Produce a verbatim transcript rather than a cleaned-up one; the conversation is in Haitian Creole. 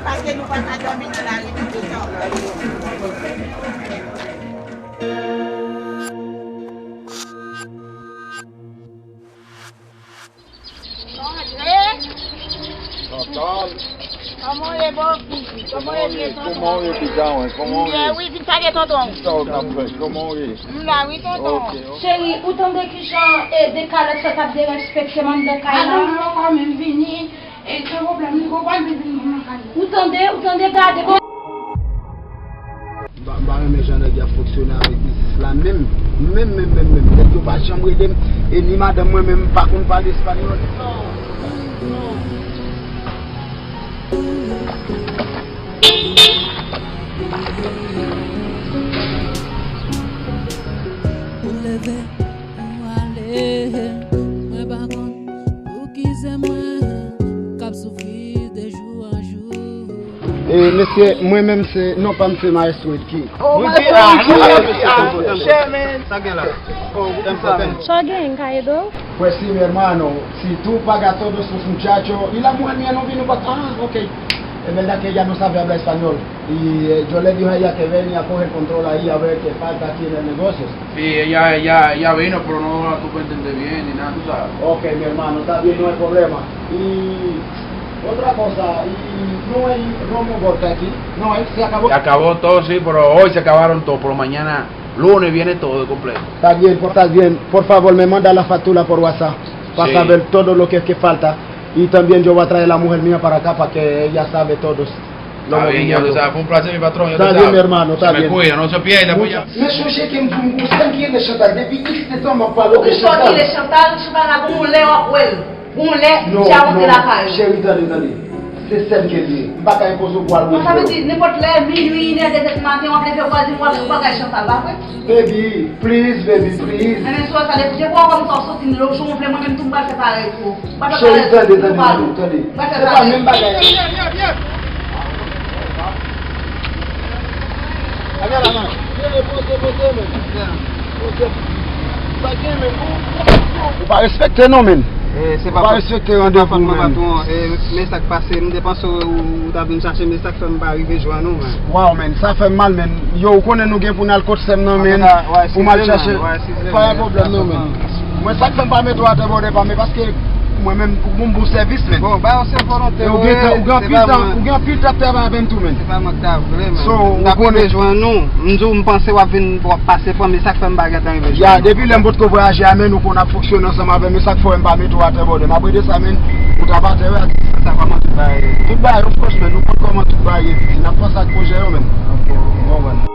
Paske nou pa ka dòmi nan lari, nou bezwen anpil. Chantal. Kòman w ye, bòfi? Kòman w ye, byen, tonton? Kòman w ye, piga mwen? Kòman w ye? Byen, wi, vin pale, tonton. Kisa w t ap fè? Kòman w ye? M la, wi, tonton. Ok, ok. Cheri, ou tande kijan, e, de kalòt sa t ap derespekte m anndan kay la? Madanm mwen pa menm vini. E ki pwoblèm li, konprann li vin nan kay la. Ou tande, ou tande, gade, bon. M pa, m pa renmen jan nèg y ap fonksyone avèk biznis la menm. Menm, menm, menm, menm. Nèg yo pa janm rele m. E ni madanm mwen menm, m pa konn pale espanyòl. Ou leve, ou ale, mwen pa konn. Pou ki se mwen k ap soufri de jou an jou? E, mesye, mwen menm se, non pa m se Maestro Edky. Oh, Maestro Edky! Sa gen la? Sa w gen, m ka ede w? Pues sí, mi hermano, si tú pagas todos tus muchachos, y la mujer mía no vino pa, ah, ok. Es verdad que ella no sabe hablar español. Y, eh, yo le dije a ella que venía a coger control ahí a ver qué falta aquí en el negocio. Sí, ella, ella, ella vino, pero no la supe entender bien ni nada, tú sabes. Ok, mi hermano, está bien, no hay problema. Y otra cosa, y no hay romo vodka aquí, no hay, se acabó. Se acabó todo, sí, pero hoy se acabaron todo, pero mañana, lunes, viene todo completo. Está bien, pues está bien. Por favor, me manda la factura por WhatsApp para saber todo lo que, que falta. Y también yo voy a traer la mujer mía para acá para que ella sabe todo. Está bien, ya tú sabes, fue un placer, mi patrón, ya tú sabes. Está bien, mi hermano, está bien. Se me cuida, no se pierda, pues ya. Men sonje ke m di w, m gon sèl ki rele Chantal. Depi X tan m ap pale w de Chantal. Ou sòti de Chantal, Chantal la gon lè w ap wè l. Gon lè, ti a monte lakay ou. Cheri, tande, tande. Se sèl ke l ye. M pa ka enpoze w pou al wè frè w. Sa vle di, nenpòt lè, minui, inè, dezè di maten, w ap leve, w al di m w al fè bagay Chantal, pa vre? Baby, please, baby, please. Enben, sou sa, depi, depi w ap wè m sa w soti, lè w jou wonfle, mwen menm tou, m pral fè parèy tou. Cheri, tande, tande, tande, tande. Se pa menm bagay. Ou pa respekte non, men. Ou pa respekte randevou, men. Men sa k pase, m te panse ou ta vin chache, men sa k fè m pa rive jwenn ou, men. Waw, men, sa fè m mal, men. Yo, ou konnen nou gen pou n al kot sè m nan, men. Pou m al chache. Pa gen pwoblèm non, men. Mwen, sa k fè m pa mete w atè bòdè pa m, e paske mwen menm, ou bon, bon sèvis, men. Bon, ba yo se volonte. E ou gen, ou gen anpil tan, ou gen anpil tan ap travay avè m tou, men. Se pa mwen k ta vle, men. So, m t ap rive jwenn ou. M di w, m panse w ap vin, w ap pase pran m, e sa k fè m pa gentan rive jwenn ou. Ya, depi lè m potko vwayaje a, men, ou konn ap fonksyone ansanm avè m, e sa k fè m pa mete w atè bòdè. M ap rete sa, men, ou t ap atè, wi. Sa kòman tout bagay? Tout bagay, of course, men, nou konn kòman tout bagay ye, pitit. N ap panse ak pwojè yo, men. Ok, ok. Bon, bon.